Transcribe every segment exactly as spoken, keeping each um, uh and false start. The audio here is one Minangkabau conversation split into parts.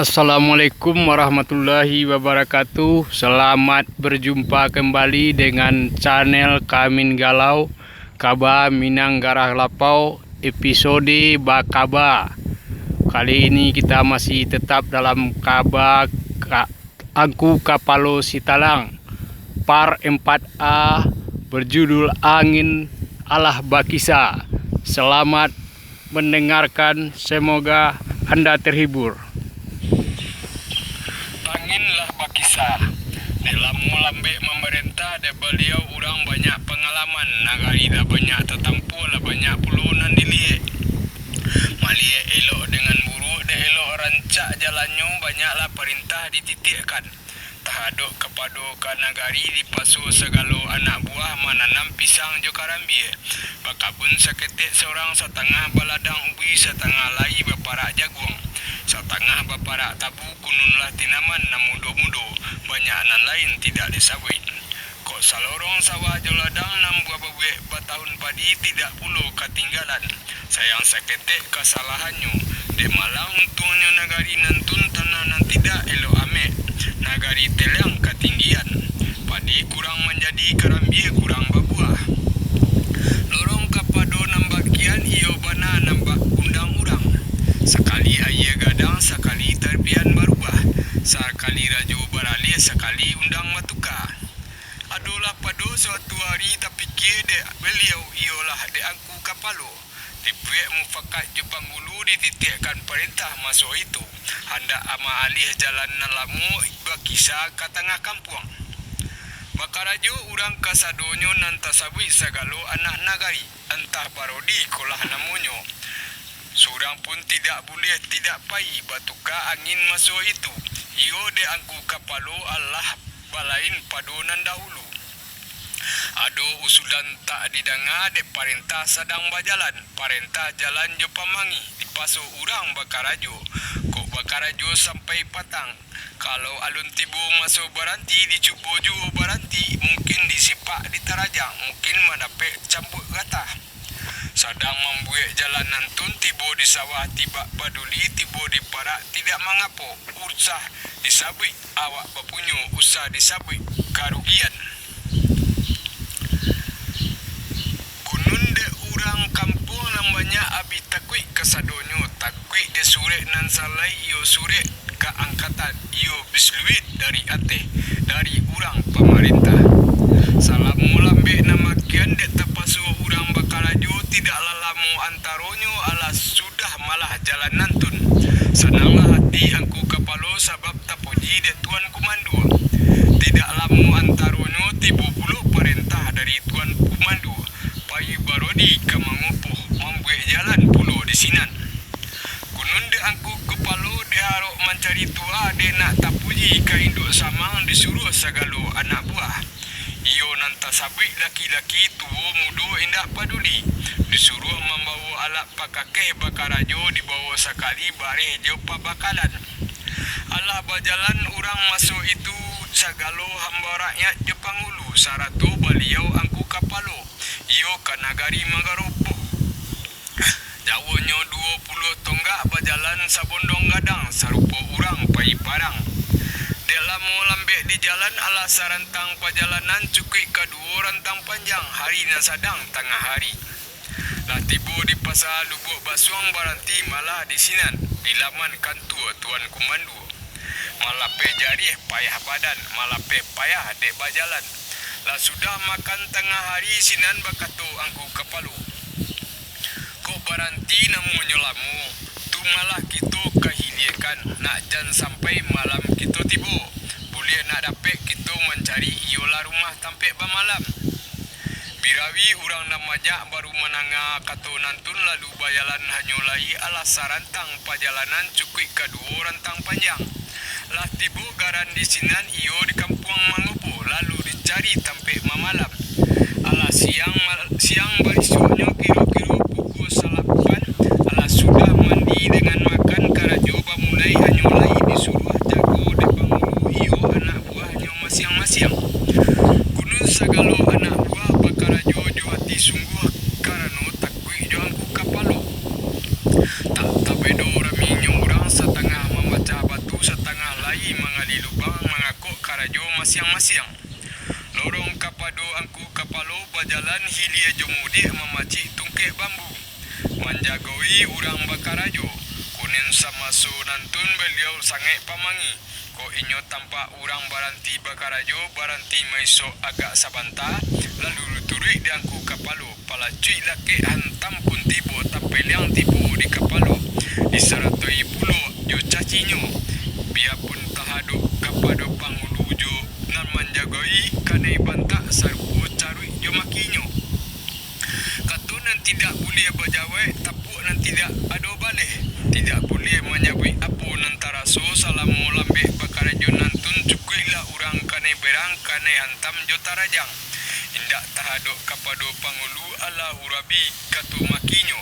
Assalamualaikum warahmatullahi wabarakatuh. Selamat berjumpa kembali dengan channel Kamin Galau, Kaba Minang Garah Lapau, episode Bakaba. Kali ini kita masih tetap dalam kaba ka-, Angku Kapalo Sitalang, part empat A, berjudul Angin Alah Bakisa. Selamat mendengarkan, semoga anda terhibur. Angin lah bakisa. Dek lamo lambek mamarentah, dek baliau urang banyak pangalaman, nagari lah banyak tatampuah, lah banyak pulo nan diliek. Maliek elok dengan buruak, dek elok rancak jalannyo, banyaklah parentah dititiakkan. Tahadok kapado ka nagari dipaso sagalo anak buah mananam pisang jo karambia, bakabun saketek sorang, satangah baladang ubi, satangah lai baparak jaguang, satangah baparak tabu, kunun lah tinaman nan mudo-mudo, banyak nan lain tidak disabuik. Kok salorong sawah jo ladang nan buah babuek batahun padi tidak pulo katinggalan. Sayang saketek kasalahannyo, dek malang untuangnyo nagari nan tun tanah nan tidak elok amek, nagari teliang katinggian, padi kurang manjadi, karambia kurang babuah. Lorong kapado nan bak kian, iyo bana nan bak undang urang. Sakali aia gadang, sakali tapian barubah, sakali rajo baralih, sakali undang batuka. Adolah pado suatu ari tapikia dek baliau, iyolah dek Angku Kapalo, dibuek mufakat jo panghulu, dititiakkan parentah maso itu, handak amak alih jalan nan lamo bakisa ka tangah kampuang. Bakarajo urang kasadonyo nan tasabuik sagalo anak nagari, antah barodi kolah namonyo. Surang pun tidak buliah tidak pai batuka angin maso itu, iyo dek Angku Kapalo alah balain pado nan dahulu. Ado usulan tak didanga dek parentah sadang bajalan, parentah jalan jo pamangi, dipaso urang bakarajo. Kok bakarajo sampai patang, kalau alun tibo maso baranti, dicubo juo baranti, mungkin disipak ditarajang, mungkin mandapek cambuik gatah. Sadang mambuek jalan nan tun, tibo di sawah tidak paduli, tibo di parak tidak mangapo, usah disabuik awak bapunyo, usah disabuik karugian. Kunun dek urang kampuang nan banyak abih takuik kasadonyo, takuik dek surek nan salai, iyo surek ka angkatan, iyo bisluit dari ateh, dari urang pamarentah. Salamo lambek nan makian dek tapaso urang bakarajo, tidaklah lamo antaronyo alah sudah malah jalan nan tun. Sananglah ati Angku Kapalo sabab tapuji dek Tuan Kumando. Tidak lamo antaronyo tibo pulo parentah dari Tuan Kumando, pai barodi ka mangopoh, mambuek jalan pulo di sinan. Kunun dek Angku Kapalo, dek arok mancari tuah, dek nak tapuji ka induak samang, disuruah sagalo anak buah. Iyo nan tasabuik laki-laki, tuo mudo indak paduli, disuruah mambawo alat pakakeh bakarajo, dibawo sakali bareh jo pabakalan. Alah bajalan urang maso itu, sagalo hamba rakyat jo panghulu, sarato baliau Angku Kapalo, iyo ka nagari Manggaroboh. Jauahnyo duo puluah tonggak, bajalan sabondong gadang, sarupo urang pai parang. Dek lamo lambek di jalan, alah sarantang pajalanan, cukuik kaduo rantang panjang, hari nan sadang tangah hari. Lah tibo di pasa Lubuak Basuang, baranti malah di sinan, di laman kantua Tuan Kumando. Malapeh jariah payah badan, malapeh payah dek bajalan. Lah sudah makan tangah hari, sinan bakato Angku Kapalo, "Kok baranti namonyo lamo, tu malah kito ka hiliakan, nak jan sampai malam kito tibo. Buliah nak dapek kito mancari, iyolah rumah tampek bamalam." Birawi urang nan banyak baru mandanga kato nan tun, lalu bajalan hanyo lai alah sarantang pajalanan, cukuik kaduo rantang panjang. Lah tibo garan di sinan, iyo di kampuang Mangopo, lalu dicari tampek mamalam. Alah siang mal-, siang barisuaknyo, kiro-kiro pukua salapan, alah sudah mandi dengan makan, karajo bamulai hanyo lai, disuruah jago dek panghulu, iyo anak buahnyo masiang-masiang. Kunun sagalo anak buah bakarajo jo ati sungguah, karano takuik jo Angku Kapalo. Tak tabado raminyo urang, satangah mamacah batu, Hilia jo mudiak mamacik tungkek bambu, manjagoi urang bakarajo. Kunin samaso nantun baliau sangaik pamangih. Kok inyo tampak urang baranti bakarajo, baranti maisok agak sabanta, lalu turuik di angku kapalo, palacuik lakek hantam pun tibo, tampeliang tibo di kapalo, disaratoi pulo jo cacinyo. Biapun tahadok kapado pangulu jo nan manjagoi, kanai bantak sarupo caruik jo makinyo. Kato nan tidak buliah bajawek, tapuak nan tidak ado baleh. Tidak buliah manyabuik apo nan taraso salamo lambek bakarajo nantun, cukuiklah urang kanai berang, kanai hantam jo tarajang. Indak tahadok kapado pangulu, alah urabi kato makinyo.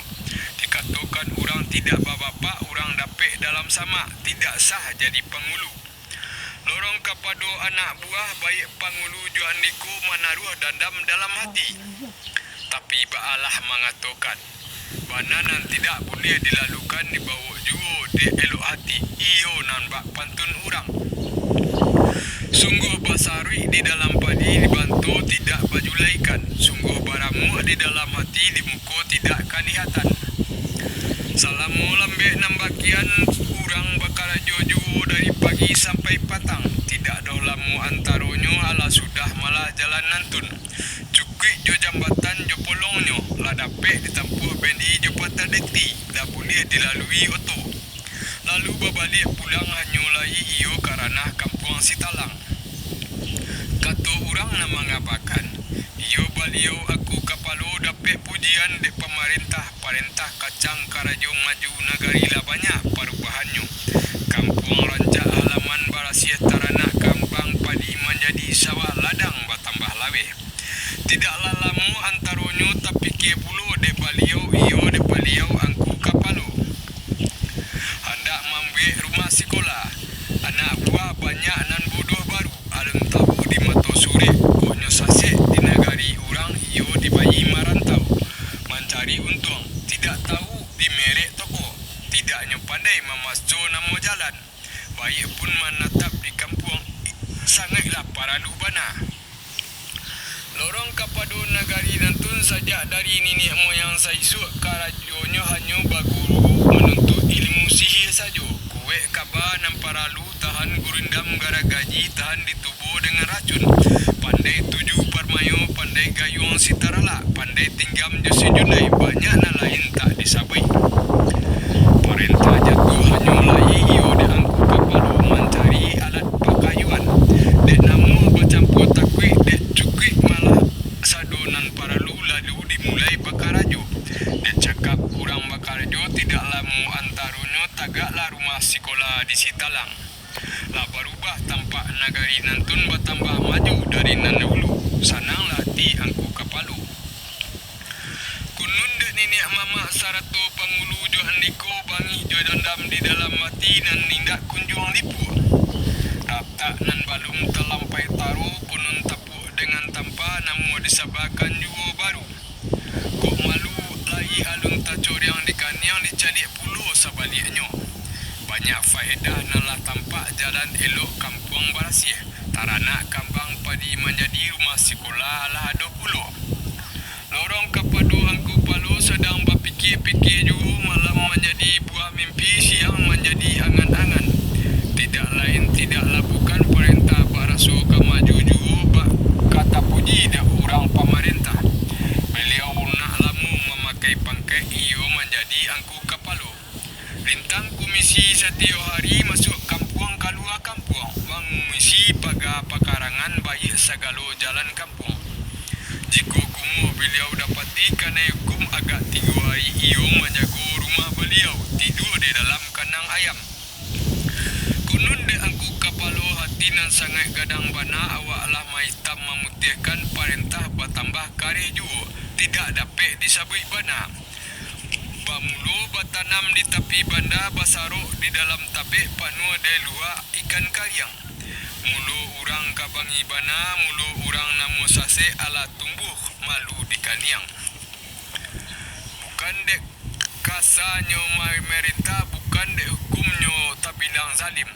Dikatokan urang tidak babapak, urang dapek dalam samak, tidak sah jadi pangulu. Lorong kapado anak buah, baiak pangulu jo andiko manaruah dandam dalam hati. Tapi baalah mangatokan, bana nan tidak buliah dilalukan dibawok juo dek elok hati, iyo nan bak pantun urang. Sungguah basaruik di dalam padi, dibanto tidak bajulaikan, sungguah baramuak di dalam hati, di muko tidak kalihatan. Salamo lambek nan bakian, urang bakarajo juo dari pagi sampai patang. Tidak doh lamo antaronyo, alah sudah malah jalan nantun. Cukuik jo jambatan jo polongnyo, lah dapek ditampuah bendi jo patadeti, lah buliah dilalui oto. Lalu babaliak pulang hanyo lai iyo ka ranah kampuang Sitalang. Kato urang nan mangabakan, iyo baliau angku kapalo dapek pujian dek pamarentah, parentah kacang karajo maju nagari lah banyak parubahannyo. Kampuang rancak halaman barasiah, taranak kambang padi manjadi sawah, ladang batambah laweh. Tidaklah lamo antaronyo tapikia pulo dek baliau, iyo dek baliau angku kapalo. Handak mambuek rumah sikola, anak buah banyak nan bodoh baru, alun tawu di mato surek, kok nyo sasek di nagari urang, iyo dipayi marantau, mancari untuang, tidak tawu di merek toko, tidak nyo pandai mamaso namo jalan, baiak pun manatap di kampuang, sangaiklah paralu bana. Lorong kapado nagari nantun, sajak dari niniak moyang saisuak, karajonyo hanyo baguru manuntuik ilmu sihia sajo. Kuek kaba nan paralu, tahan gurindam garagaji, tahan ditubo dengan racun, pandai tuju parmayo, pandai gayuang si taralak, pandai tinggam jo si jundai, banyak nan lain tak disabuik. Parentah jatuah hanyo lai iyo dek angku kapalo mancari alat pakayuan. Dek namuah bacampua takuik, dek cukuik malah sado nan paralu lalu dimulai bakarajo. Dek cakap urang bakarajo, tidak lamo antaronyo tagaklah rumah sikola di Sitalang. Lah barubah tampak nagari nantun, batambah maju dari nan dahulu. Sananglah ati angku kapalo. Kunun dek niniak mamak sarato pangulu jo andiko, bangih jo dandam di dalam ati nan indak kunjuang lipuak. Ratak nan balum talampai taro, kunun tapuak dengan tampa, namuah disabakan juo baru. Kok malu lai alun tacoriang di kaniang, dicaliak pulo sabaliaknyo. Banyak faedah nan lah tampak, jalan elok kampuang barasiah, taranak kambang padi manjadi, rumah sikola lah ado pulo. Lorong kapado angku palo sadang bapikia-pikia juo, malam manjadi buah mimpi, siang manjadi angan-angan. Tidak lain, tidaklah bukan, parentah baraso ka maju juo, bak ka tapuji dek urang pamarentah. Baliau nak lamo mamakai pangkek, iyo manjadi angku kapalo. Lintang kumisi satiyok hari, masuak kampuang, kalua kampuang, mangumisi paga pakarangan, baiak sagalo jalan kampuang. Jikok kumuah baliau dapati, kanai hukum agak tigo hari, iyo manjago rumah baliau, tidua di dalam kandang ayam. Kunun dek angku kapalo, hati nan sangaik gadang bana, awak lah maitam mamutiahkan, parentah batambah kareh juo, tidak dapek disabuik bana. Bamulo batanam di tapi banda, basarok di dalam tabek, panuah dek luak ikan kariang. Mulo urang ka bangih bana, mulo urang namuah sasek, alah tumbuah malu di kaniang. Bukan dek kasanyo mamarentah, bukan dek hukumnyo tabilang zalim,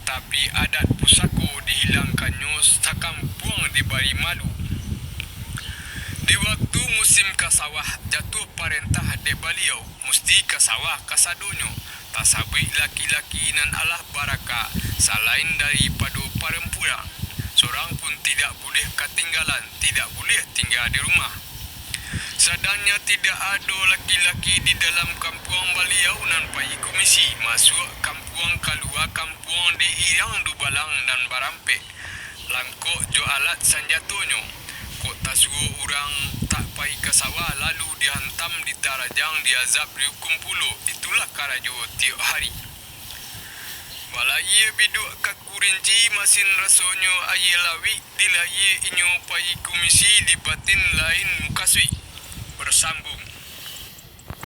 tapi adat pusako dihilangkannyo, sakampuang dibari malu. Di waktu musim ka sawah, jatuah parentah dek Baliau, musti ka sawah kasadonyo. Tasabuik laki-laki nan alah baraka, salain daripado parempuang, sorang pun tidak buliah katinggalan, tidak buliah tingga di rumah. Sadangnya tidak ado laki-laki di dalam kampuang Baliau nan pai kumisi, masuak kampuang, kalua kampuang, diiriang dubalang nan barampek, langkok jo alat sanjatonyo. Kok tasuo urang tak pai ka sawah, lalu dihantam, ditarajang, diazab, diukum pulo, itulah karajo tiok hari. Balayia biduak ka kurinci, masin rasonyo aia lawik, dilayia inyo pai kumisi, dibatin lain mukasuik. Bersambung.